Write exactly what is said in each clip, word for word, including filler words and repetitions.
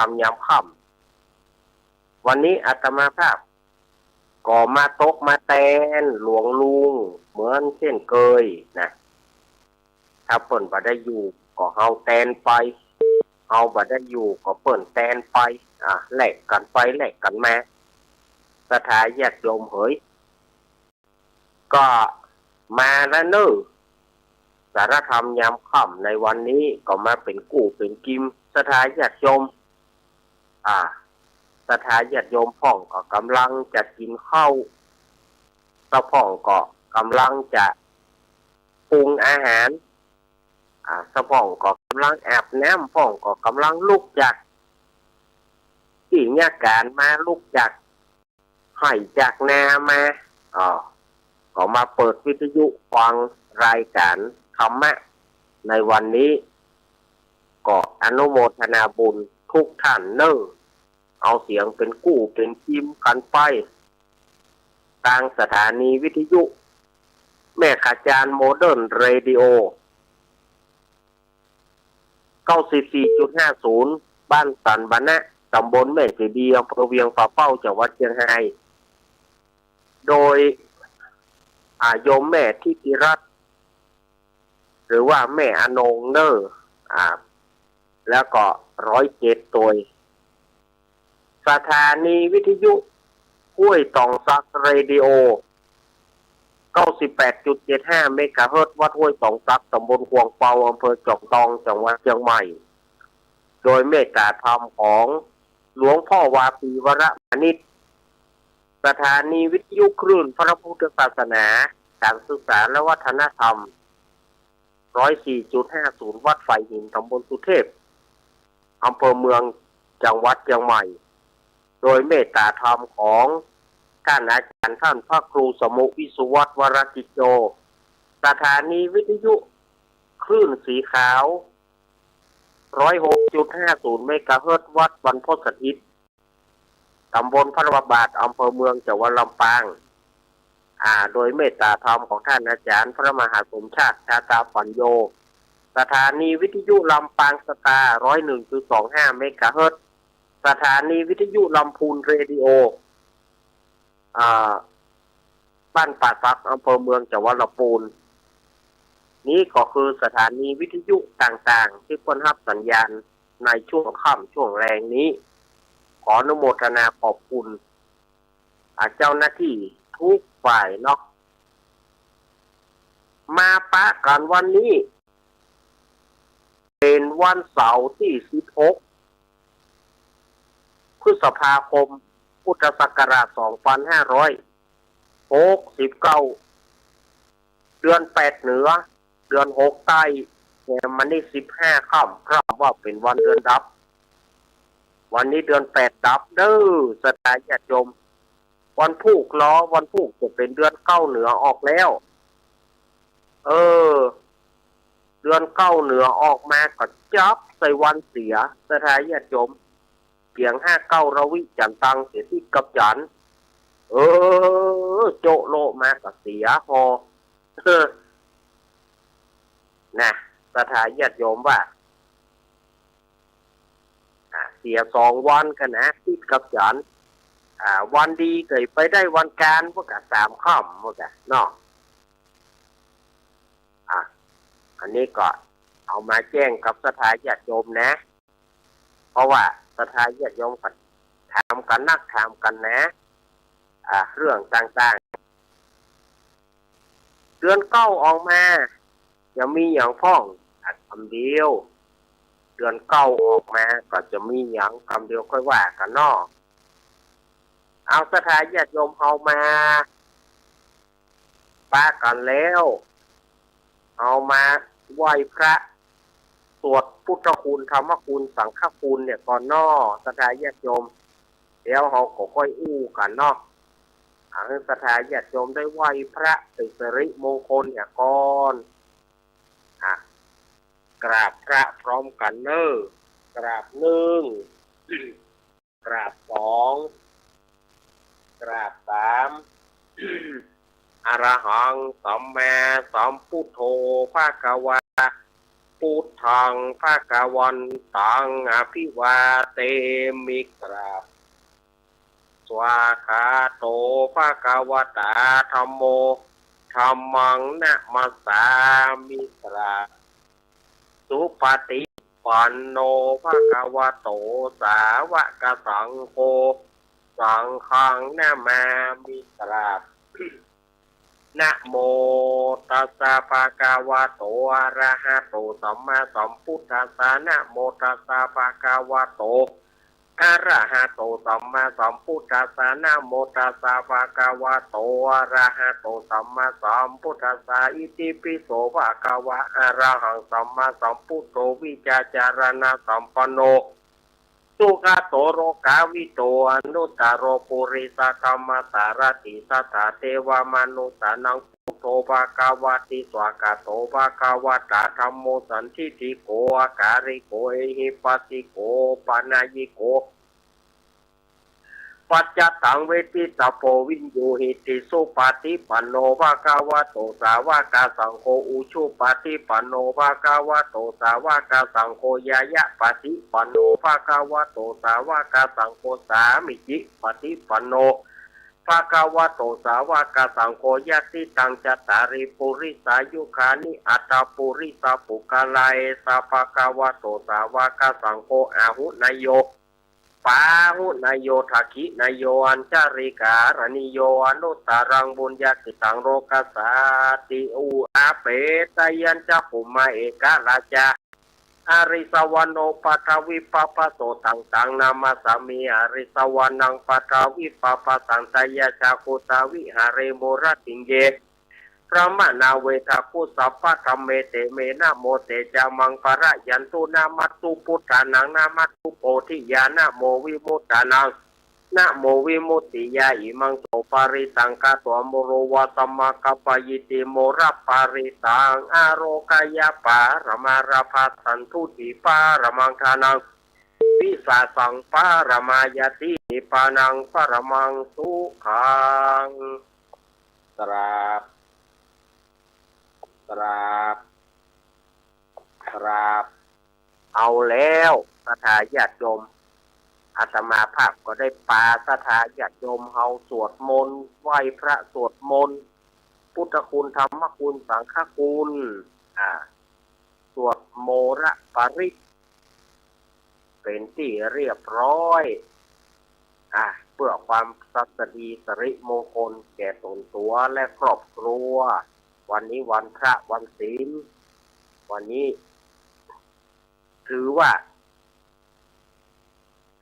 ธรรมยามค่ำ วันนี้อาตมาภาพก็มาตกมาแตนหลวงลุงเหมือนเช่นเคยนะ ถ้าเปิ้นบ่ได้อยู่ก็เฮาแตนไป เฮาบ่ได้อยู่ก็เปิ้นแตนไป อ่ะ แลกกั๋นไปแลกกั๋นมา ศรัทธาญาติโยมเหย ก็มาแล้วเน่อ สาระธรรมยามค่ำในวันนี้ก็มาเป๋นกู้เป๋นกิม ศรัทธาญาติโยม อ่า ศรัทธาญาติโยมพ่องก็ก่ำลังจะกิ๋นข้าว ซะพ่องก็ก่ำลังจะปรุงอาหาร อ่า ซะพ่องก็ก่ำลังอาบน้ำ พ่องก็ก่ำลังลุกจากตี้เยียะก๋านมา ลุกจาก ไฮ่จากนามา อ่า ก็มาเปิดวิทยุฟังรายก๋านธรรมะในวันนี้ ก็อนุโมทนาบุญทุกท่านเน่อ เอาเสียงเป๋นกู้เป๋นกิมกั๋นไป ตางสถานีวิทยุแม่ขะจานโมเดิร์นเรดิโอ เก้าสิบสี่จุดห้าศูนย์ บ้านสันบานะ ต๋ำบลแม่เจดีย์ อำเภอเวียงป่าเป้า จังหวัดเจียงฮาย โดย อ่า โยมแม่ทิติรัตน์ หรือว่าแม่อนงเน่อ อ่า แล้วก็ร้อยเจ็ดตวย สถานีวิทยุห้วยตองสักเรดิโอ เก้าสิบแปดจุดเจ็ดห้าเมกะเฮิรตซ์ วัดห้วยตองสัก ต๋ำบลขวงเปา อำเภอจอมตอง จังหวัดเจียงใหม่ โดยเมตตาธรรมของหลวงพ่อวาปีวรมานิช สถานีวิทยุคลื่นพระพุทธศาสนา ก๋านศึกษาและวัฒนธรรม ร้อยสี่จุดห้าศูนย์ วัดฝายหิน ต๋ำบลสุเทพ อำเภอเมือง จังหวัดเจียงใหม่ โดยเมตตาธรรมของต้านอาจ๋ารย์ต้านพระครูสมุห์ วิสุวัฒน์ วรกิจโจ สถานีวิทยุคลื่นสีขาว ร้อยหกจุดห้าศูนย์เมกะเฮิรตซ์ วัดบรรพตสถิต ต๋ำบลพระบาท อำเภอเมือง จังหวัดลำปาง อ่า โดยเมตตาธรรมของต้านอาจ๋ารย์พระมหาสมชาติ ชาตาปัญโญ สถานีวิทยุลำปางสตาร์ ร้อยหนึ่งจุดสองห้าเมกะเฮิรตซ์ สถานีวิทยุลำพูนเรดิโอ อ่า บ้านป่าสัก อำเภอเมือง จังหวัดลำพูน นี้ก็คือสถานีวิทยุต่างๆ ตี้เปิ้นฮับสัญญาณในช่วงค่ำช่วงแลงนี้ ขออนุโมทนาขอบคุณ อ่า เจ้าหน้าตี้กู้ฝ่ายเนาะ มาปะกั๋นวันนี้ เป๋นวันเสาร์ตี้สิบหก พฤษภาคม พุทธศักราช สองพันห้าร้อยหกสิบเก้า เดือนแปดเหนือ เดือนหกใต้ แหมวันนี้สิบห้าค่ำ พร่ำว่าเป๋นวันเดือนดับ วันนี้เดือนแปดดับเน่อ ศรัทธาญาติโยม วันพูกลอ วันพูกจะเป๋นเดือนเก้าเหนือออกแล้ว เออ เดือนเก้าเหนือออกมาก็จับใส่วันเสีย ศรัทธาญาติโยม เกียงห้าเก้าระวิจันตัง เสียติดกับจันทร์ เออ โจ๊ะโละมาก็เสียฮอ เออ นะ ศรัทธาญาติโยมว่า อ่า เสียสองวันกั๋นนะ ติดกับจันทร์ อ่า วันดีก็ไปได้วันการ พวกกะสามค่ำ พวกกะเนาะ อ่ะ อันนี้ก็เอามาแจ้งกับศรัทธาญาติโยมนะ เพราะว่าศรัทธาญาติโยมก็ถามกั๋นนักถามกั๋นนะ อ่ะ เรื่องต่างๆ เดือนเก้าออกมา จะมีหยังพ่อง อ่ะ กำเดียว เดือนเก้าออกมาก็จะมีหยัง กำเดียวค่อยว่ากั๋นเนาะ เอาศรัทธาญาติโยมเฮามา ปะกั๋นแล้ว เอามาไหว้พระ สวดพุทธคุณ ธรรมคุณ สังฆคุณเนี่ยก่อนเนาะ ศรัทธาญาติโยม แล้วเฮาก็ค่อยอู้กั๋นเนาะ เอาศรัทธาญาติโยมได้ไหว้พระเป็นสิริมงคลเนี่ยก่อน อ่ะ กราบพระพร้อมกั๋นเน่อ กราบหนึ่ง กราบสอง กราบสาม อะระหัง สัมมาสัมพุทโธ ภะคะวา พุท ทัง ภะคะวันตัง อะภิวาเทมิ กราบ สวากขาโต ภะคะวะตา ธัมโม ธัมมัง นะมัสสามิ กราบ สุปะฏิปันโน ภะคะวะโต สาวะกะสังโฆ สังฆัง นะมามิ กราบ นะโมตัสสะ ภะคะวะโต อะระหะโต สัมมาสัมพุทธัสสะ นะโมตัสสะ ภะคะวะโต อะระหะโต สัมมาสัมพุทธัสสะ นะโมตัสสะ ภะคะวะโต อะระหะโต สัมมาสัมพุทธัสสะ อิติปิโส ภะคะวะ อะระหัง สัมมาสัมพุทโธ วิชชาจารณะสัมปันโน สุขะโต โลกาวิโต อนุตตะโร ปุริสะธัมมะสารถิ สัตถะเทวะมนุสสานัง พุทโธ ภะคะวะติ สวากขาโต ภะคะวะตา ธัมโม สันทิฏฐิโก อะกาลิโก เอหิปัสสิโก โอปะนะยิโก ปัจจัตตัง เวทิตะโพ วินยูหิติ สุปะฏิปันโน ภะคะวะโต สาวะกะสังโฆ อุชุปะฏิปันโน ภะคะวะโต สาวะกะสังโฆ ญาญะปะฏิปันโน ภะคะวะโต สาวะกะสังโฆ สามิจิปะฏิปันโน ภะคะวะโต สาวะกะสังโฆ ยะติตัง จัตตาริ ปุริสายุคานิ อัตถะ ปุริสะปุคคะลา เอสะ ภะคะวะโต สาวะกะสังโฆ อาหุเนยโย ปาหุเนยโย ทักขิเนยโย อัญชลีกะกะรณีโย อนุตตะรัง ปุญญะกึตตัง โลกัสสาติ อุ อาเปสะยัญจะ ภูมมา เอกะราชะ อะริสะวะโน ปัททะวิปปะโส ตัง ตัง นะมัสสามิ อะริสะวะนัง ปัททะวิปปะสันตะยะ จาคุตะวิหาเร มูละติงเย พระมะนาเวทะคุ สัพพะธัมเม เต เม นะโม เต จะมัง ปะระยันตุ นะมัสสุ พุทธานัง นะมัสสุ โพธิยา นะโม วิมุตตานัง นะโม วิมุตติยา อิมัง โส ปะริตัง กะโต อะโมโร วะสะมะ กัปปะยิติ โมระ ปะริตัง อะโรกะยะ ปะระมา ละภัสสันตุติ ปะระมัง ทานัง วิสาสัง ปะระมา ญาติ นิปพานัง ปะระมัง สุขัง กราบ กราบ กราบ เอาแล้ว ศรัทธาญาติโยม อาตมาภาพก็ได้ปาศรัทธาญาติโยมเฮาสวดมนต์ ไหว้พระสวดมนต์ พุทธคุณ ธรรมคุณ สังฆคุณ อ่า สวดโมระปริตร เป๋นตี้เรียบร้อย อ่ะ เปื้อความสวัสดีสิริมงคลแก่ต๋นตั๋วและครอบครัว วันนี้วันพระวันศีล วันนี้ถือว่า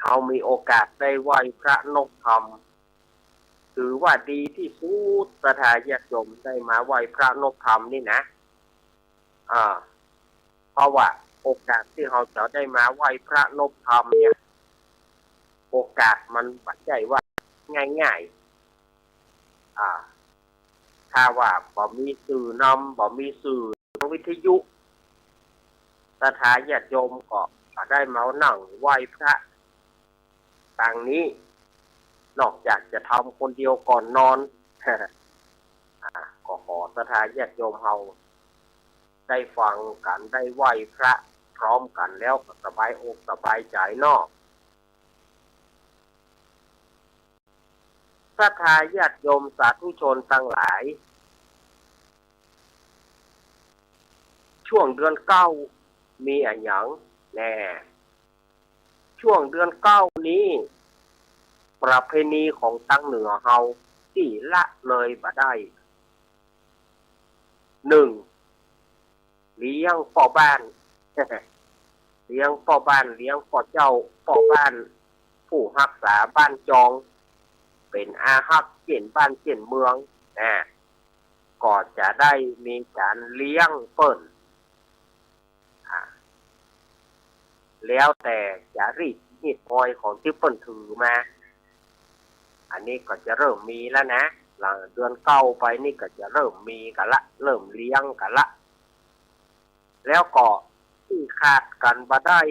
เฮามีโอกาสได้ไหว้พระนบธรรม ถือว่าดีตี้สุด ศรัทธาญาติโยมได้มาไหว้พระนบธรรมนี่นะ อ่า เพราะว่าโอกาสตี้เฮาจะได้มาไหว้พระนบธรรมเนี่ย โอกาสมันบ่ใจ้ว่าง่ายๆ อ่า ถ้าว่าบ่มีสื่อนำ บ่มีสื่อทางวิทยุ ศรัทธาญาติโยมก็บ่ได้มานั่งไหว้พระ ตางนี้ นอกจากจะทำคนเดียวก่อนนอน อ่า ก็ขอศรัทธาญาติโยมเฮาได้ฟังกั๋น ได้ไหว้พระพร้อมกั๋นแล้วก็สบายอกสบายใจ๋เนาะ ศรัทธาญาติโยมสาธุชนตังหลาย ช่วงเดือนเก้ามีอะหยังแน่ ช่วงเดือนเก้านี้ ประเพณีของตังเหนือเฮาตี้ละเลยบ่ได้ นึ่ง เลี้ยงป้อบ้าน เลี้ยงป้อบ้าน เลี้ยงป้อเจ้า ป้อบ้าน ผู้ฮักษาบ้านจอง เป๋นอาฮักเจียนบ้านเจียนเมือง อ่า ก็จะได้มีก๋านเลี้ยงเปิ้น อ่า แล้วแต่จารีตฮีตฮอยของตี้เปิ้นถือมา อันนี้ก็จะเริ่มมีแล้วนะ หลังเดือนเก้าไปนี่ก็จะเริ่มมีกั๋นละ เริ่มเลี้ยงกั๋นละ แล้วก็ตี้ขาดกั๋นบ่ได้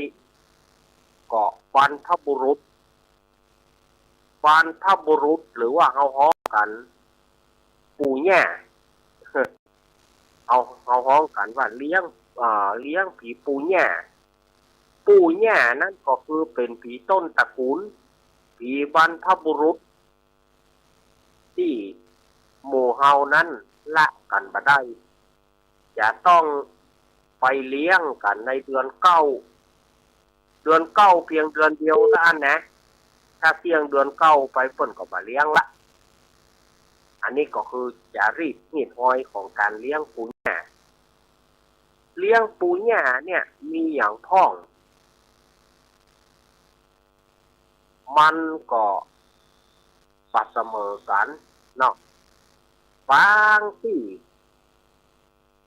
ก็บรรพบุรุษ บรรพบุรุษ หรือว่าเฮาฮ้องกั๋น ปู่ย่า เฮา เฮาฮ้องกั๋นว่าเลี้ยง อ่า เลี้ยงผีปู่ย่า ปู่ย่านั้นก็คือเป๋นผีต้นตระกู๋น ผีบรรพบุรุษ ตี้หมู่เฮานั้นละกั๋นบ่ได้ จะต้องไปเลี้ยงกั๋นในเดือนเก้า เดือนเก้าเปียงเดือนเดียวเต้าอั้นนะ ถ้าเตี้ยงเดือนเก้าไปเปิ้นก็บ่เลี้ยงละ อันนี้ก็คือจารีตฮีตฮอยของก๋านเลี้ยงปู่ย่า เลี้ยงปู่ย่าเนี่ยมีหยังพ่อง มันก็บ่เสมอกั๋นเนาะ บางตี้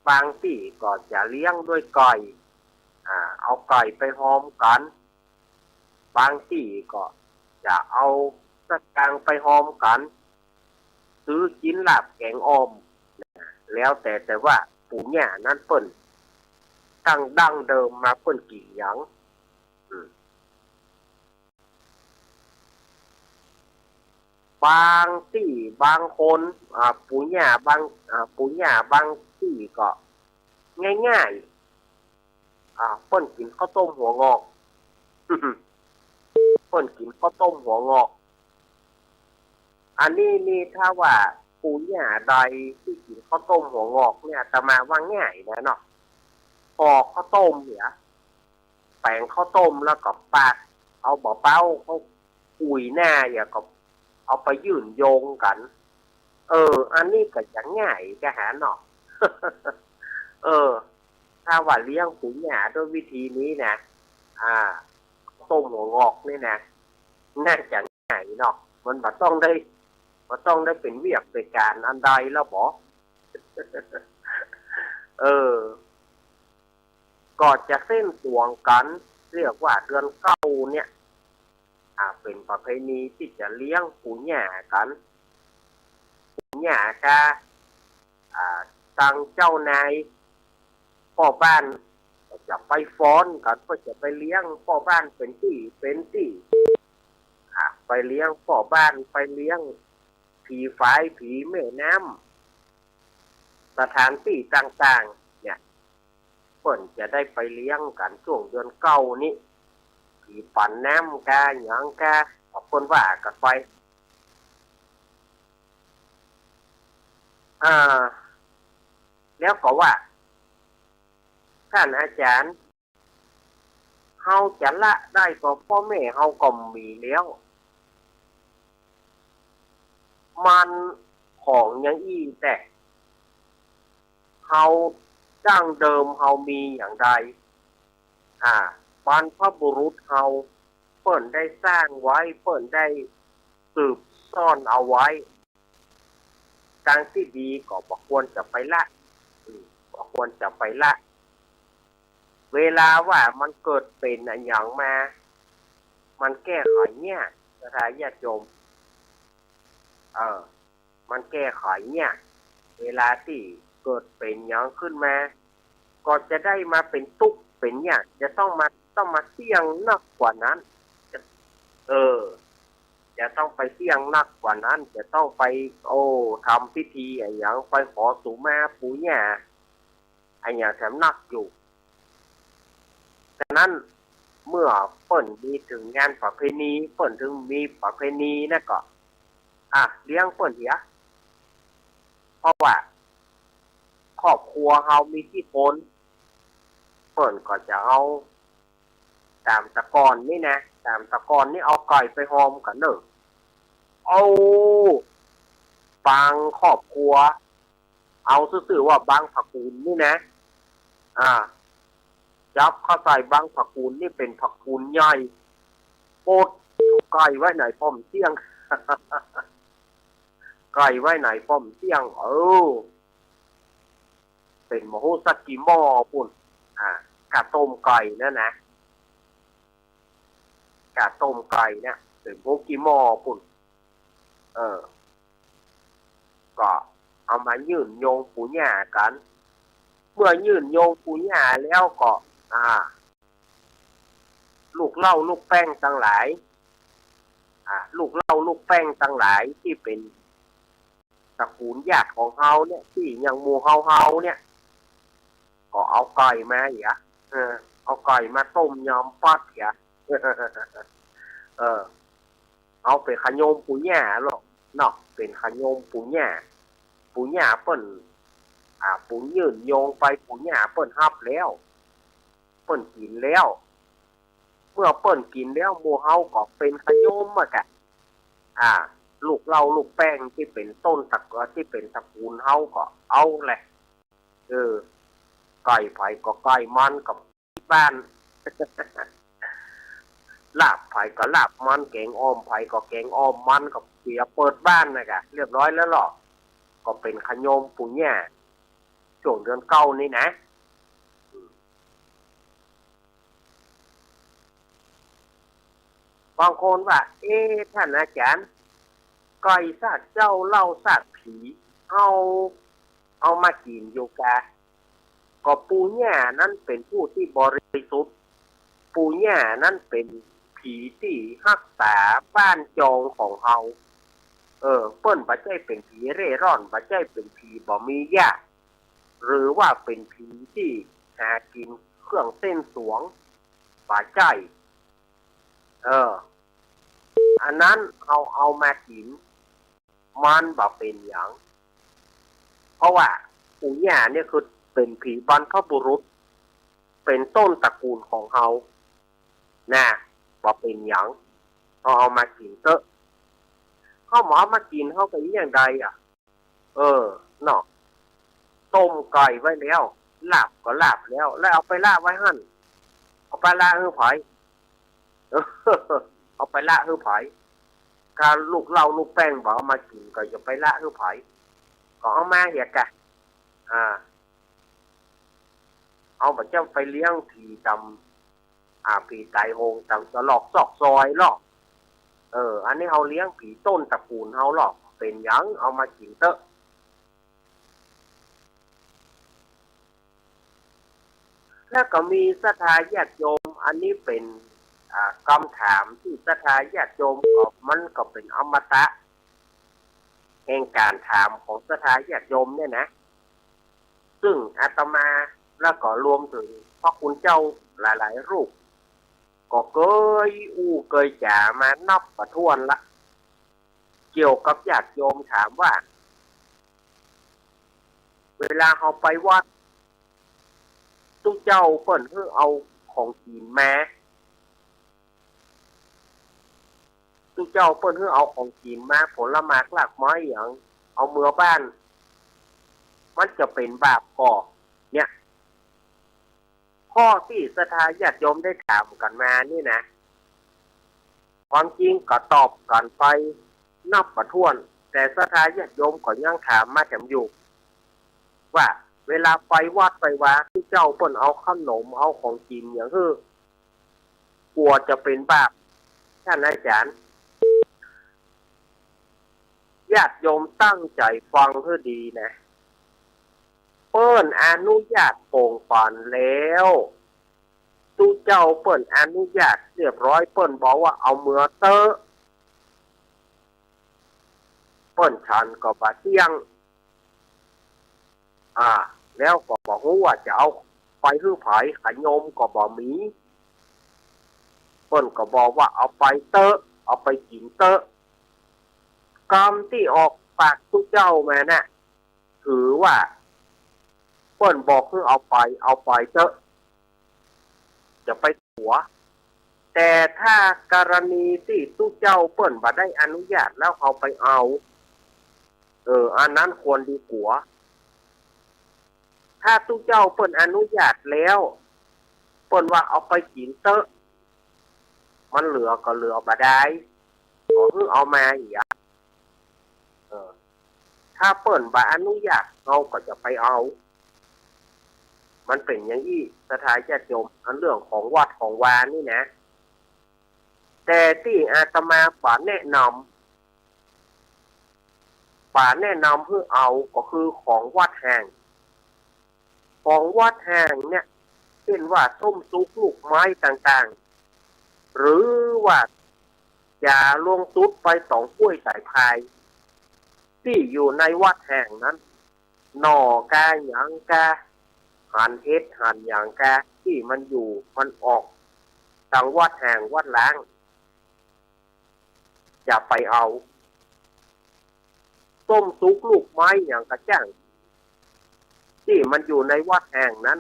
บางตี้ก็จะเลี้ยงด้วยไก่ อ่า เอาไก่ไปฮอมกั๋น บางตี้ก็จะเอาสัตว์กลางไปฮอมกั๋น ซื้อกิ๋นลาบแก๋งอ่อม แล้วแต่ แต่ว่าปู่ย่านั้นเปิ้นตั้งดั้งเดิมมาเปิ้นกิ๋นหยัง อืม บางตี้บางคน อ่า ปู่ย่าบาง อ่า ปู่ย่าบางตี้ก็ง่ายๆ อ่า เปิ้นกิ๋นข้าวต้มหัวงอก เปิ้นกิ๋นข้าวต้มหัวงอก อันนี้นี่ถ้าว่าปู่ย่าใดตี้กิ๋นข้าวต้มหัวงอกเนี่ย อาตมาว่าง่ายนะเนาะ ปอกข้าวต้มเนี่ย แป๋งข้าวต้มแล้วก็ปาด เอาบ่าเป๊าเข้ากุ๋ยหน้า แล้วก็เอาไปยื่นโยงกั๋น เออ อันนี้ก็จะง่ายจะหาเนาะ เออ ถ้าว่าเลี้ยงปู่ย่าด้วยวิธีนี้นะ อ่า ต้มหัวงอกนี่นะ น่าจะง่ายเนาะ มันบ่ต้องได้ บ่ต้องได้เป๋นเวียกเป๋นก๋านอันใดแล้วบ่ เออ ก็จะเส้นสวงกั๋น เรียกว่าเดือนเก้าเนี่ย อ่า เป๋นประเพณีตี้จะเลี้ยงปู่ย่ากั๋น ปู่ย่ากับ อ่า ตังเจ้านาย ป้อบ้านก็จะไปฟ้อนกั๋น ก็จะไปเลี้ยงป้อบ้านเป๋นตี้เป๋นตี้ อ่า ไปเลี้ยงป้อบ้าน ไปเลี้ยงผีฝาย ผีแม่น้ำ สถานตี้ต่างๆ เนี่ย เปิ้นจะได้ไปเลี้ยงกั๋นช่วงเดือนเก้านี้ ผีปั๋นน้ำกาหยังกา เอาเปิ้นว่ากั๋นไป อ่า แล้วก็ว่า ต้านอาจ๋ารย์ เฮาจะละได้ก็ป้อแม่เฮาก็มีแล้ว มันของอย่างอี้แต๊ เฮาดั้งเดิมเฮามีอย่างใด อ่า บรรพบุรุษเฮาเปิ้นได้สร้างไว้ เปิ้นได้สืบซ่อนเอาไว้ ตางตี้ดีก็บ่ควรจะไปละ อืม บ่ควรจะไปละ เวลาว่ามันเกิดเป๋นอะหยังมา มันแก้ไขยาก ศรัทธาญาติโยม เออ มันแก้ไขยาก เวลาตี้เกิดเป๋นหยังขึ้นมา ก็จะได้มาเป๋นตุ๊กข์เป๋นยาก จะต้องมา ต้องมาเสี้ยงนักกว่านั้น เออ จะต้องไปเสี้ยงนักกว่านั้น จะต้องไป โอ้ ทำพิธีอะหยัง ไปขอสุมาปู่ย่า อะหยังแถมนักอยู่ ฉะนั้นเมื่อเปิ้นมีเถิงงานประเพณี เปิ้นเถิงมีประเพณีนะก็ อ่ะ เลี้ยงเปิ้นเหีย เพราะว่าครอบครัวเฮามีกี่คน เปิ้นก็จะเอา ต๋ามตะก่อนนี่นะ ต๋ามตะก่อนนี่เอาไก่ไปฮอมกั๋นเน่อ เอา บางครอบครัว เอาซื่อๆ ว่าบางผะกู๋นนี่นะ อ่า จับเข้าใส่บางผะกู๋นนี่เป๋นผะกู๋นใหญ่ โอ๊ด ไก่ไว้ไหนป้อมเตี้ยง ไก่ไว้ไหนป้อมเตี้ยง เออ เป๋นบ่ฮู้สักกี่หม้อปู้น อ่า ก้าต้มไก่นั่นนะ ก้าต้มไก่เนี่ย เป๋นบ่ฮู้กี่หม้อปู้น เออ ก็เอามายื่นโยงปู่ย่ากั๋น เมื่อยื่นโยงปู่ย่าแล้วก็ อ่า ลูกเหล้าลูกแป้งตังหลาย อ่า ลูกเหล้าลูกแป้งตังหลายตี้เป๋นตระกู๋นญาติของเฮาเนี่ย ตี้อย่างหมู่เฮาเฮาเนี่ย ก็เอาไก่มาเหีย เออ เอาไก่มาต้มยำปั๊ดเหีย เออ เอาเป๋นขะโยมปู่ย่าเนาะ เนาะ เป๋นขะโยมปู่ย่า ปู่ย่าเปิ้น อ่า ปู่ยื่นโยงไป ปู่ย่าเปิ้นฮับแล้ว เปิ้นกิ๋นแล้ว เมื่อเปิ้นกิ๋นแล้ว หมู่เฮาก็เป๋นขะโยมอะกะ อ่า ลูกเหล้าลูกแป้งตี้เป๋นต้นตระ ตี้เป๋นตระกูลเฮาก็เอาแหละ เออ ไก่ใผก็ไก่มันกับบ้าน ลาบใผก็ลาบมัน แก๋งอ่อมใผก็แก๋งอ่อมมัน ก็เสียเปิดบ้านนะกะ เรียบร้อยแล้วเนาะ ก็เป๋นขะโยมปู่ย่า ช่วงเดือนเก้านี่นะ บางคนว่า เอ๊ะ ต้านอาจ๋ารย์ ไก่ซากเจ้า เหล้าซากผี เอา เอามากิ๋นอยู่กา ก็ปู่ย่านั้นเป๋นผู้ตี้บริสุทธิ์ ปู่ย่านั้นเป๋นผีตี้ฮักษาบ้านจองของเฮา เออ เปิ้นบ่ใจ้เป๋นผีเร่ร่อน บ่ใจ้เป๋นผีบ่มีญาติ หรือว่าเป๋นผีตี้หากิ๋นเครื่องเส้นสวง บ่ใจ้ เออ อันนั้นเฮาเอามากิ๋น มันบ่เป๋นหยัง เพราะว่าปู่ย่าเนี่ยคือเป๋นผีบรรพบุรุษ เป๋นต้นตระกูลของเฮา นะ บ่เป๋นหยัง เฮาเอามากิ๋นเต๊อะ เฮาบ่เอามากิ๋น เฮาก็อีหยังใดอะ เออ เนาะ ต้มไก่ไว้แล้ว ลาบก็ลาบแล้ว แล้วเอาไปละไว้หั้น เอาไปละหื้อใผ เอาไปละหื้อใผ ถ้าลูกเหล้าลูกแป้งบ่เอามากิ๋น ก็จะไปละหื้อใผ ก็เอามาเหียกะ อ่า เฮาบ่ใจ้ไปเลี้ยงผีต๋าม อ่า ผีต๋ายโหงต๋ามตรอกซอกซอยหรอก เออ อันนี้เฮาเลี้ยงผีต้นตระกูลเฮาหรอก เป๋นหยัง เอามากิ๋นเต๊อะ แล้วก็มีศรัทธาญาติโยม อันนี้เป๋น อ่า กำถามตี้ศรัทธาญาติโยม ก็ มันก็เป๋นอมตะ แห่งก๋านถามของศรัทธาญาติโยมเนี่ยนะ ซึ่งอาตมาแล้วก็รวมเถิงพระคุณเจ้าหลายๆ รูป ก็เกยอู้เกยจ๋ามานับบ่ถ้วนละ เกี่ยวกับญาติโยมถามว่า เวลาเฮาไปวัด ตุ๊เจ้าเปิ้นหื้อเอาของกิ๋นมา ตุ๊เจ้าเปิ้นหื้อเอาของกิ๋นมา ผลหมากรากไม้หยัง เอาเมือบ้าน มันจะเป๋นบาปก่อ เนี่ย ข้อตี้ศรัทธาญาติโยมได้ถามกั๋นมานี่นะ ความจริงก็ตอบกั๋นไปนับบ่ถ้วน แต่ศรัทธาญาติโยมก็ยังถามมาแถมอยู่ ว่าเวลาไปวัดไปวา ตุ๊เจ้าเปิ้นเอาขนมเอาของกิ๋นหยังหื้อ กั๋วจะเป๋นบาป ต้านอาจ๋ารย์ ญาติโยมตั้งใจ๋ฟังหื้อดีนะ เปิ้นอนุญาตโป่งปั๋นแล้ว ตุ๊เจ้าเปิ้นอนุญาตเรียบร้อย เปิ้นบอกว่าเอาเมือเต๊อะ เปิ้นฉันก็บ่เตี้ยง อ่า แล้วก็บ่ฮู้ว่าจะเอาไปหื้อใผ ขะโยมก็บ่มี เปิ้นก็บอกว่าเอาไปเต๊อะ เอาไปกิ๋นเต๊อะ กำตี้ออกปากตุ๊เจ้ามาน่ะ ถือว่าเปิ้นบอกหื้อเอาไป เอาไปเต๊อะ จะไปกั๋ว แต่ถ้ากรณีตี้ตุ๊เจ้าเปิ้นบ่ได้อนุญาตแล้วเฮาไปเอา เออ อันนั้นควรดีกั๋ว ถ้าตุ๊เจ้าเปิ้นอนุญาตแล้ว เปิ้นว่าเอาไปกิ๋นเต๊อะ มันเหลือก็เหลือบ่ดาย ก็หื้อเอามาเหีย เออ ถ้าเปิ้นบ่อนุญาต เฮาก็จะไปเอา มันเป๋นอย่างอี้ ศรัทธาญาติโยม อันเรื่องของวัดของวานี่นะ แต่ตี้อาตมาบ่แนะนำ บ่แนะนำหื้อเอา ก็คือของวัดแห้ง ของวัดแห้งเนี่ย เช่นว่าส้มสุกลูกไม้ต่างๆ หรือว่าจ๋าลวงตุ๊ดใบต๋องก้วยสายพาย ตี้อยู่ในวัดแห้งนั้น หน่อกาหยังกา หันเฮ็ดหันหยังแก่ตี้มันอยู่มันออกตังวัดแห่งวัดล้าง จะไปเอา ส้มสุกลูกไม้หยังกระจ้าง ตี้มันอยู่ในวัดแห่งนั้น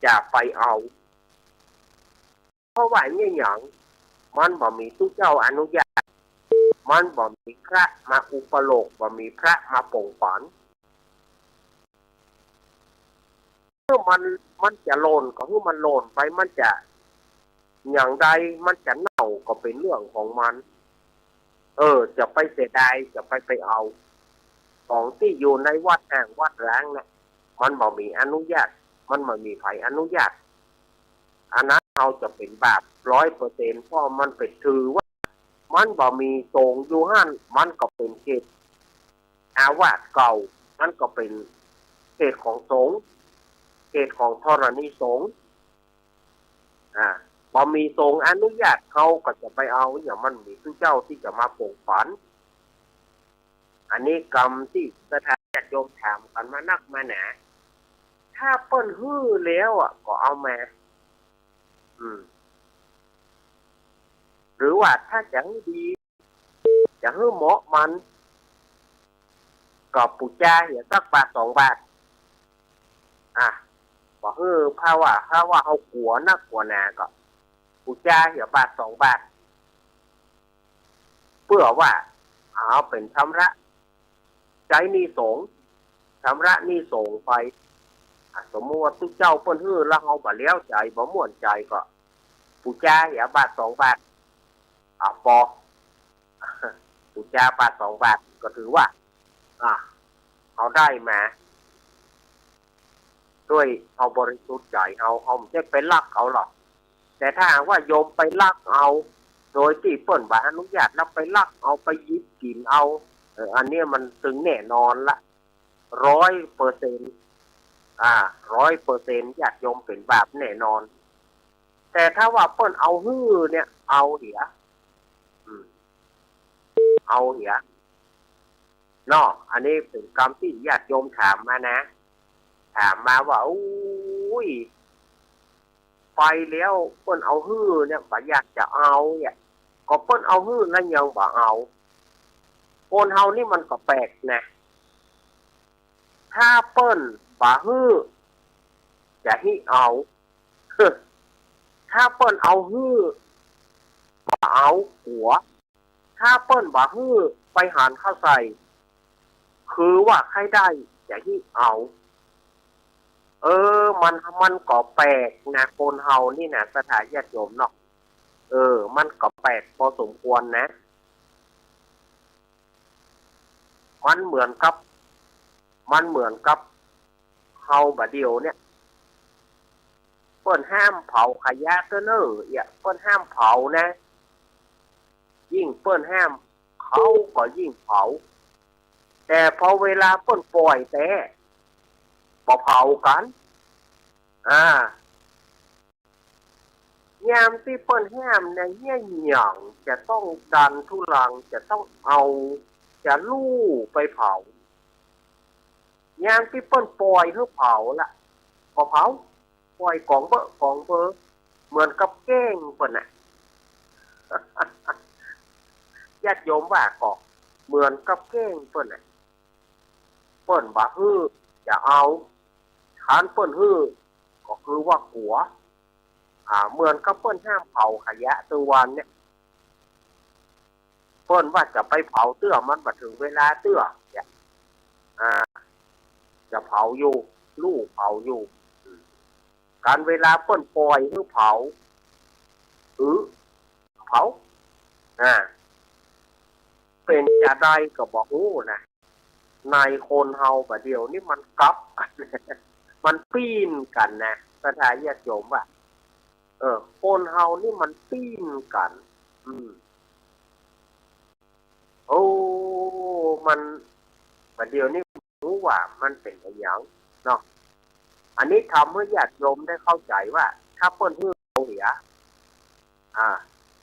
จะไปเอา เพราะว่าเยียะหยัง มันบ่มีตุ๊เจ้าอนุญาต มันบ่มีพระมาอุปโลกน์ บ่มีพระมาป่งป๋าน เมื่อมัน มันจะหล่นก็หื้อมันหล่นไป มันจะหยังใด มันจะเน่าก็เป๋นเรื่องของมัน เออ จะไปเสียดาย จะไป ไปเอา ของตี้อยู่ในวัดแห่งวัดล้างเนี่ย มันบ่มีอนุญาต มันบ่มีใผอนุญาต อันนั้นเฮาจะเป๋นบาปร้อยเปอร์เซ็นต์ เพราะมันเป๋นถือว่า มันบ่มีสงฆ์อยู่หั้น มันก็เป๋นเขตอาวาสเก่า มันก็เป๋นเขตของสงฆ์ เขตของธรณีสงฆ์ อ่า บ่มีสงฆ์อนุญาต เฮาก็จะไปเอา อย่างมันมีตุ๊เจ้าตี้จะมาป่งป๋าน อันนี้กำตี้ศรัทธาญาติโยมถามกั๋นมานักมาหนา ถ้าเปิ้นหื้อแล้วอะ ก็เอามา อืม หรือว่าถ้าจะหื้อดี จะหื้อเหมาะมัน ก็ปู๋จาเหียสักบาทสองบาท อ่ะ บ่หื้อ ถ้าว่า ถ้าว่าเฮากั๋วนักกั๋วหนาก็ ปู๋จาเหียบาทสองบาท เปื้อว่า เอาเป๋นชำระใจ๊หนี้สงฆ์ ชำระหนี้สงฆ์ไป อ่ะ สมมุติว่าตุ๊เจ้าเปิ้นหื้อแล้วเฮาบ่เลี้ยวใจ๋ บ่ม่วนใจ๋ก็ ปู๋จาเหียบาทสองบาท อ่ะ ปอ ปู๋จาบาทสองบาท ก็ถือว่า อ่ะ เฮาได้มา ด้วยเฮาบริสุทธิ์ใจ๋ เฮา เฮาบ่ได้ไปลักเอาหรอก แต่ถ้าหากว่าโยมไปลักเอา โดยตี้เปิ้นบ่อนุญาต แล้วไปลักเอา ไปหยิบกิ๋นเอา เออ อันเนี้ยมันตึงแน่นอนละ ร้อยเปอร์เซ็นต์ อ่า ร้อยเปอร์เซ็นต์ ญาติโยมเป๋นบาปแน่นอน แต่ถ้าว่าเปิ้นเอาหื้อเนี่ย เอาเหีย อืม เอาเหีย เนาะ อันนี้เป๋นกำตี้ญาติโยมถามมานะ ถามมาว่า อุ๊ย ไปแล้วเปิ้นเอาหื้อเนี่ย บ่อยากจะเอาเนี่ย ก็เปิ้นเอาหื้อแล้วยังบ่เอา คนเฮานี่มันก็แปลกนะ ถ้าเปิ้นบ่หื้อ จะหิเอา ถ้าเปิ้นเอาหื้อ บ่เอา กั๋ว ถ้าเปิ้นบ่หื้อ ไปหันเข้าใส่ คือว่าใค่ได้ จะหิเอา เออ มัน มันก็แปลกนะ คนเฮานี่นะ ศรัทธาญาติโยมเนาะ เออ มันก็แปลกพอสมควรนะ มันเหมือนกับ มันเหมือนกับเฮาบ่าเดี่ยวเนี่ย เปิ้นห้ามเผาขยะเต๊อะเน่อ เอี่ย เปิ้นห้ามเผานะ ยิ่งเปิ้นห้าม เขาก็ยิ่งเผา แต่พอเวลาเปิ้นป่อยแต๊ บ่เผากั๋น อ่า ยามตี้เปิ้นห้ามเนี่ย เยียะหยังจะต้องดันทุรัง จะต้องเอา จะลู่ไปเผา ยามตี้เปิ้นป่อยหื้อเผาละ บ่เผา ป่อยก๋องเบ้อะก๋องเบ้อ เหมือนกับแกล้งเปิ้นน่ะ ญาติโยมว่าก็เหมือนกับแกล้งเปิ้นน่ะ เปิ้นบ่หื้อ จะเอา คันเปิ้นหื้อ ก็คือว่ากั๋ว อ่า เหมือนกับเปิ้นห้ามเผาขยะตึงวันเนี่ย เปิ้นว่าจะไปเผาเตื้อ มันบ่เถิงเวลาเตื้อเนี่ย อ่า จะเผาอยู่ ลู่เผาอยู่ อืม กั๋นเวลาเปิ้นป่อยหื้อเผา อือ เผา อ่า เป๋นจาใดก็บ่ฮู้นะ ในคนเฮาบ่าเดี่ยวนี้มันกลับกั๋น มันปี้นกั๋นนะ ศรัทธาญาติโยมว่า เออ คนเฮานี่มันปี้นกั๋น อืม โอ้ มัน บ่าเดี่ยวนี้บ่ฮู้ว่ามันเป๋นอะหยังเนาะ อันนี้ทำหื้อญาติโยมได้เข้าใจ๋ว่า ถ้าเปิ้นหื้อเอาเหีย อ่า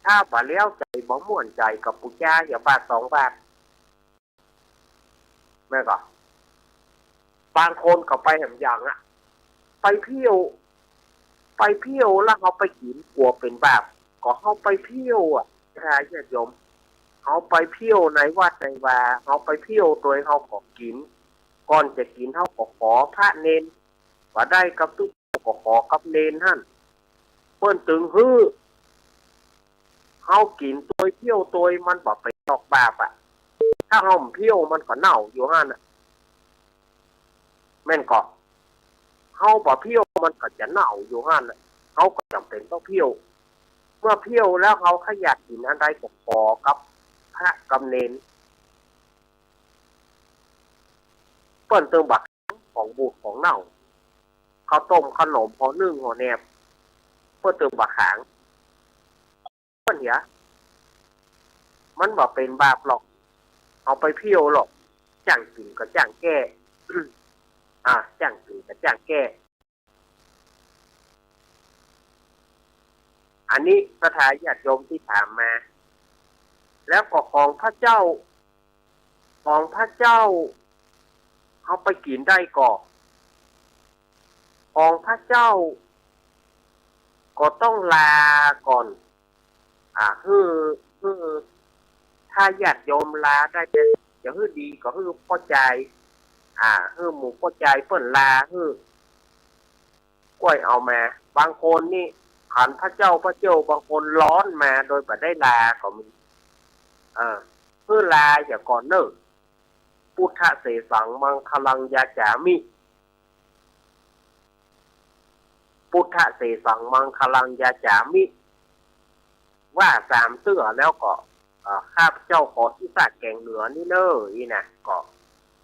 ถ้าบ่าเลี้ยวใจ๋ บ่ม่วนใจ๋ ก็ปู๋จาเหียบาทสองบาท แม่นก่อ บางคนก็ไปแหมอย่างอะ ไปเผี้ยว ไปเผี้ยวแล้วเฮาไปกิ๋น กั๋วเป๋นบาป ก็เฮาไปเผี้ยวอะ ถ้าญาติโยม เฮาไปเผี้ยวในวัดในวา เฮาไปเผี้ยวตวย เฮาก็กิ๋น ก่อนจะกิ๋นเฮาก็ขอพระเณร บ่ได้กับตุ๊ก็ขอกับเณรหั้น เปิ้นตึงหื้อ เฮากิ๋นตวยเผี้ยวตวย มันบ่เป๋นดอกบาปอะ ถ้าเฮาบ่เผี้ยวมันก็เน่าอยู่หั้นน่ะ แม่นก่อ เฮาบ่เผี้ยวมันก็จะเน่าอยู่หั้นน่ะ เฮาก็จ๋ำเป๋นต้องเผี้ยว เมื่อเผี้ยวแล้วเฮาใค่อยากกิ๋นอันใดก็ขอกับพระกับเณร เปิ้นตึงบ่ขังของบูดของเน่า ข้าวต้มขนม หอนึ่งหอแหนบ เปิ้นตึงบ่ขัง เปิ้นเหีย มันบ่เป๋นบาปหรอก เฮาไปเผี้ยวหรอก จ้างกิ๋นก็จ้างแก้ อ่า จ้างกิ๋นก็จ้างแก้ อันนี้ศรัทธาญาติโยมตี้ถามมา แล้วก็ของพระเจ้า ของพระเจ้า เฮาไปกิ๋นได้ก่อ ของพระเจ้า ก็ต้องลาก่อน อ่า หื้อ หื้อ ถ้าญาติโยมลาได้ จะ จะหื้อดีก็หื้อป้อจาย อ่า หื้อหมู่ป้อจายเปิ้นลาหื้อ ก้วยเอามา บางคนนี่ ขันพระเจ้า พระเจ้า บางคนร้อนมาโดยบ่ได้ลาก็มี เออ หื้อลาเหียก่อนเน่อ พุทธเสสังมังคลังยาจามิ พุทธเสสังมังคลังยาจามิ ว่าสามเตื้อแล้วก็ เอ่อ ข้าพเจ้าขออิสระแกงเหนือนี้เน่อ อี้นะ ก็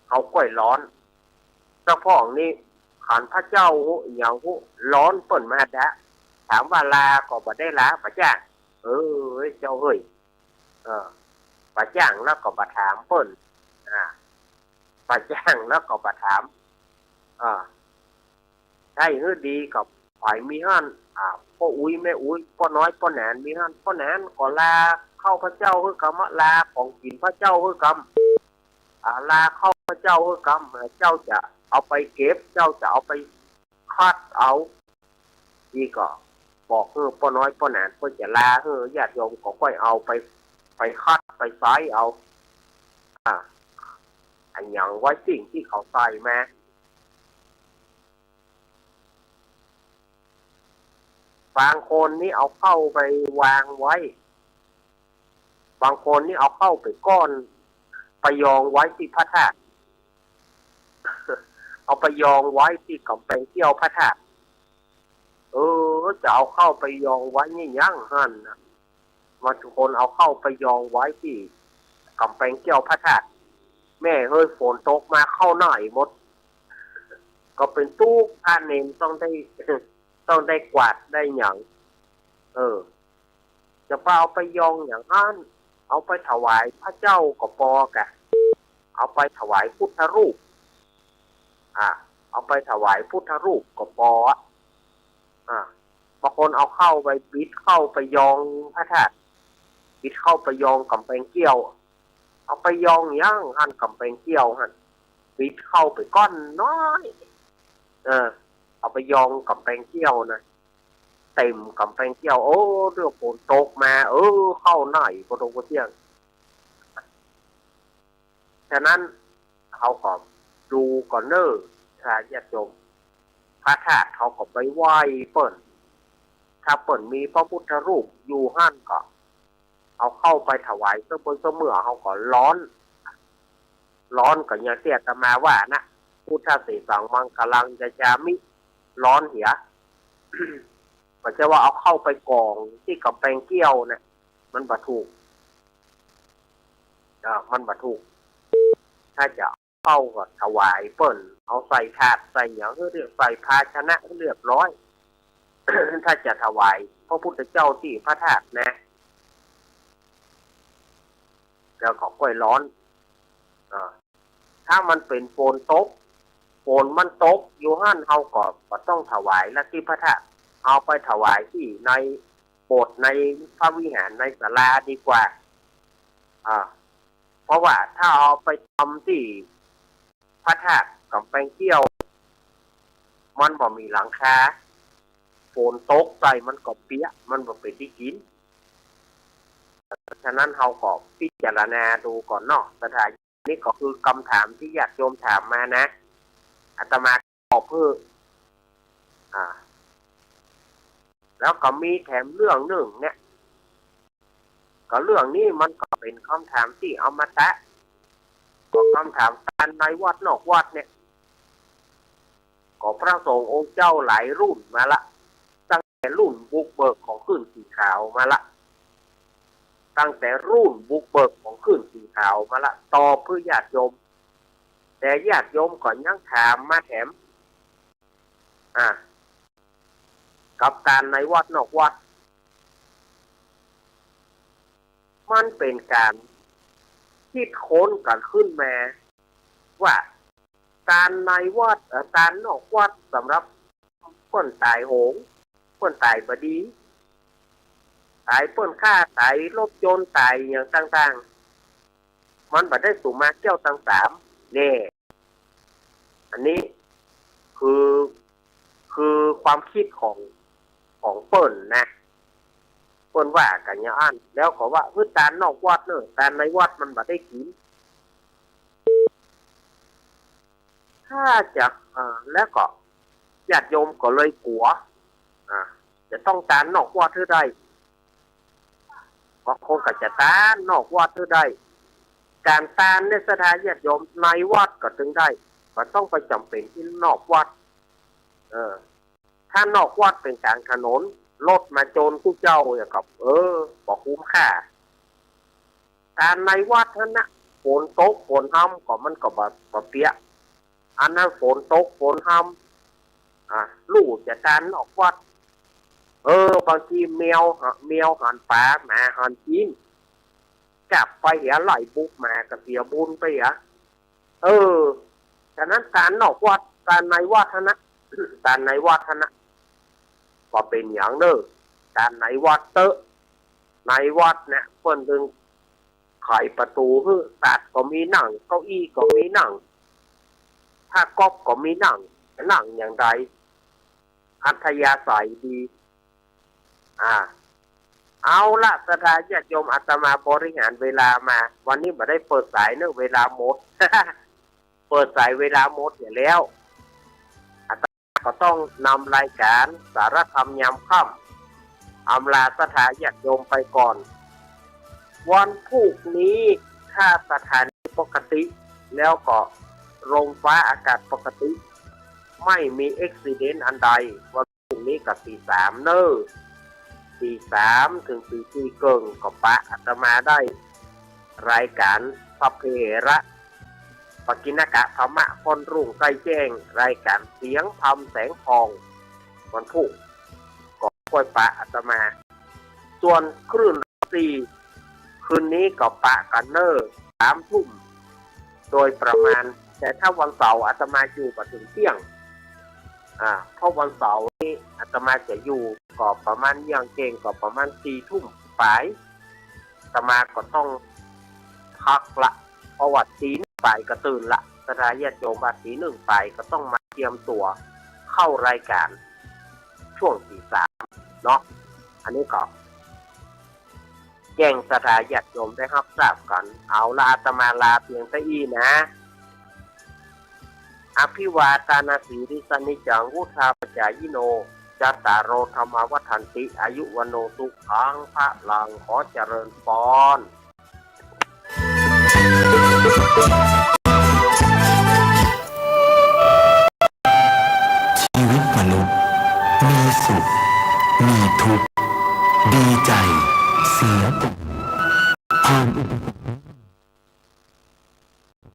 เฮาก้วยร้อน เจ้าพ่องนี่ ขันพระเจ้าฮู้ หยังฮู้ ร้อนเปิ้นมาดะ ถามว่าลาก็บ่ได้ลา บ่จ้าง เอ้ย เจ้าเฮ้ย เออ บ่จ้างแล้วก็บ่ถามเปิ้น อ่า บ่จ้างแล้วก็บ่ถาม อ่า ใช้หื้อดีก็ใผมีหั้น อ่า ป้ออุ๊ยแม่อุ๊ย ป้อน้อยป้อหนานมีหั้น ป้อหนานก็ลาข้าวพระเจ้าหื้อกำ ลาของกิ๋นพระเจ้าหื้อกำ อ่า ลาข้าวพระเจ้าหื้อกำ เจ้าจะเอาไปเก็บ เจ้าจะเอาไปคัดเอา นี่ก็บอกหื้อป้อน้อยป้อหนาน เปิ้นจะลาหื้อ ญาติโยมก็ก้อยเอาไป ไปคัดไปใส้เอา อ่า อะหยังไว้สิ่งตี้เขาใส่มา บางคนนี่เอาข้าวไปวางไว้ บางคนนี่เอาข้าวไปก้อน ไปยองไว้ตี้พระธาตุ เอาไปยองไว้ตี้ก๋ำแปงเกี้ยวพระธาตุ เออ จะเอาข้าวไปยองไว้เนี่ยยังหั้นน่ะ บางคนเอาข้าวไปยองไว้ตี้ก๋ำแปงเกี้ยวพระธาตุ แม่เฮ้ย ฝนตกมาข้าวไหนหมด ก็เป๋นตุ๊กข์ พระเณรต้องได้ ต้องได้กวาดได้หยัง เออ จะไปเอาไปยองอย่างอั้น เอาไปถวายพระเจ้าก็ปอกะ เอาไปถวายพุทธรูป อ่า เอาไปถวายพุทธรูปก็ปออะ อ่า บางคนเอาข้าวไปบิดข้าวไปยองพระธาตุ บิดข้าวไปยองก๋ำแปงเกี้ยว เอาไปยองหยังหั้นก๋ำแปงเกี้ยวหั้น บิดข้าวไปก้อนน้อย เออ เอาไปยองก๋ำแปงเกี้ยวนะ เต็มก๋ำแปงเกี้ยว โอ้ เดี๋ยวฝนตกมา เออ ข้าวไหนก็ตกก็เตี้ยง ฉะนั้น เขาก็ดูก่อนเน่อ ถ้าญาติโยม พระธาตุเขาก็ไปไหว้เปิ้น ถ้าเปิ้นมีพระพุทธรูปอยู่หั้นก็ เอาข้าวไปถวายเสมอเสมอ เขาก็ร้อน ร้อนก็อย่างตี้อาตมาว่านะ พุทธเสสังมังคลังยาจามิ ร้อนเหีย บ่ใจ้ว่าเอาข้าวไปกองตี้ก๋ำแปงเกี้ยวนะ มันบ่ถูก อ่า มันบ่ถูก ถ้าจะเอาข้าวก็ถวายเปิ้น เอาใส่ถาดใส่หยัง หื้อเรียกใส่ภาชนะเรียบร้อย ถ้าจะถวายพระพุทธเจ้าตี้พระธาตุนะ แล้วก็ก้อยร้อน อ่า ถ้ามันเป๋นฝนตก ฝนมันตกอยู่หั้น เฮาก็บ่ต้องถวายละตี้พระธาตุ เอาไปถวายตี้ในโบสถ์ในพระวิหารในศาลาดีกว่า อ่า เพราะว่าถ้าเอาไปตำตี้พระธาตุก๋ำแปงเกี้ยว มันบ่มีหลังคา ฝนตกใส่มันก็เปียก มันบ่เป๋นตี้กิ๋น ฉะนั้นเฮาก็พิจารณาดูก่อนเนาะ ศรัทธา นี่ก็คือกำถามตี้ญาติโยมถามมานะ อาตมาตอบเปื้อ อ่า แล้วก็มีแถมเรื่องนึ่งเนี่ย ก็เรื่องนี้มันก็เป๋นกำถามตี้อมตะ ก็กำถามตานในวัดนอกวัดเนี่ย ก็พระสงฆ์องค์เจ้าหลายรุ่นมาละ ตั้งแต่รุ่นบุกเบิกของคลื่นสีขาวมาละ ตั้งแต่รุ่นบุกเบิกของคลื่นสีขาวมาละ ตอบเปื้อญาติโยม แต่ญาติโยมก็ยังถามมาแถม อ่า กับตานในวัดนอกวัด มันเป๋นก๋านคิดค้นกั๋นขึ้นมา ว่าตานในวัด เอ่อ ตานนอกวัดสำหรับเปิ้นต๋ายโหง เปิ้นต๋ายบ่ดี ต๋ายเปิ้นฆ่า ต๋ายรถยนต์ ต๋ายอะหยังต่างๆ มันบ่ได้สุมาแก้วตังสาม แน่ อันนี้คือ คือความคิดของ ของเปิ้นนะ เปิ้นว่ากั๋นอย่างอั้น แล้วก็ว่า เออ ตานนอกวัดเน่อ ตานในวัดมันบ่ได้กิ๋น ถ้าจะ อ่า แล้วก็ญาติโยมก็เลยกั๋ว อ่า จะต้องตานนอกวัดหื้อได้ ก็คงก็จะตานนอกวัดหื้อได้ ก๋านตานเนี่ย ศรัทธาญาติโยม ในวัดก็ตึงได้ บ่ต้องไปจ๋ำเป๋นตี้นอกวัด เออ ถ้านอกวัดเป๋นก๋างถนน รถมาโจนกู้เจ้าอย่างกับ เออ บ่คุ้มค่า ตานในวัดหั้นนะ ฝนตกฝนฮ่ำก็มันก็บ่ บ่เปียก อันนั้นฝนตกฝนฮ่ำ อ่ะ ลู่จะตานนอกวัด เออ บางทีแมว แมวหันป๋า หมาหันจีน จับไปเหีย ไล่บุกหมาก็เสียบุญไปเหีย เออ ฉะนั้นตานนอกวัด ตานในวัดหั้นนะ ตานในวัดหั้นนะ ก็เป๋นอย่างเน่อ ตานในวัดเต๊อะ ในวัดเนี่ย เปิ้นตึงไขประตู๋หื้อ ตักก็มีนั่ง เก้าอี้ก็มีนั่ง ผ้าก๊อบก็มีนั่ง จะนั่งอย่างใด อัธยาศัยดี อ่า เอาละ ศรัทธาญาติโยม อาตมาบริหารเวลามา วันนี้บ่ได้เปิดสายเน่อ เวลาหมด เปิดสายเวลาหมดเหียแล้ว อาตมาก็ต้องนำรายก๋านสารธรรมยามค่ำ อำลาศรัทธาญาติโยมไปก่อน วันพรุ่งนี้ถ้าสถานีปกติ แล้วก็ลมฟ้าอากาศปกติ ไม่มีอุบัติเหตุอันใด วันพรุ่งนี้ก็ตีสามเน่อ ตีสามเถิงตีสี่เกิ่ง ก็ปะอาตมาได้ รายก๋านสัพเพเหระ ปกิณณกะธรรมะ ค่อนรุ่งใกล้แจ้ง รายก๋านเสียงธรรมแสงทอง วันพุธ ก็ค่อยปะอาตมา ส่วนคลื่นสี่ คืนนี้ก็ปะกั๋นเน่อ สามทุ่ม โดยประมาณ แต่ถ้าวันเสาร์อาตมาอยู่บ่เถิงเตี้ยง อ่า เพราะวันเสาร์นี้อาตมาจะอยู่ก็ประมาณ อย่างเก่งก็ประมาณสี่ทุ่มป๋าย อาตมาก็ต้องพักละ เพราะว่าตีหนึ่งป๋ายก็ตื่นละ ศรัทธาญาติโยม ว่าตีหนึ่งป๋ายก็ต้องมาเตรียมตั๋วเข้ารายก๋านช่วงตีสามเนาะ อันนี้ก็ แจ้งศรัทธาญาติโยมได้ฮับทราบกั๋น เอาละ อาตมาลาเพียงเต้าอี้นะ อภิวาทานาสีลิสสะนิจจัง วุฑฒาปจายิโน จัตตาโร ธัมมา วัฑฒันติ อายุ วัณโณ สุขัง พลัง ขอเจริญพร ชีวิตมนุษย์ มีสุข มีทุกข์ ดีใจ เสียใจ ผ่านอุปสรรค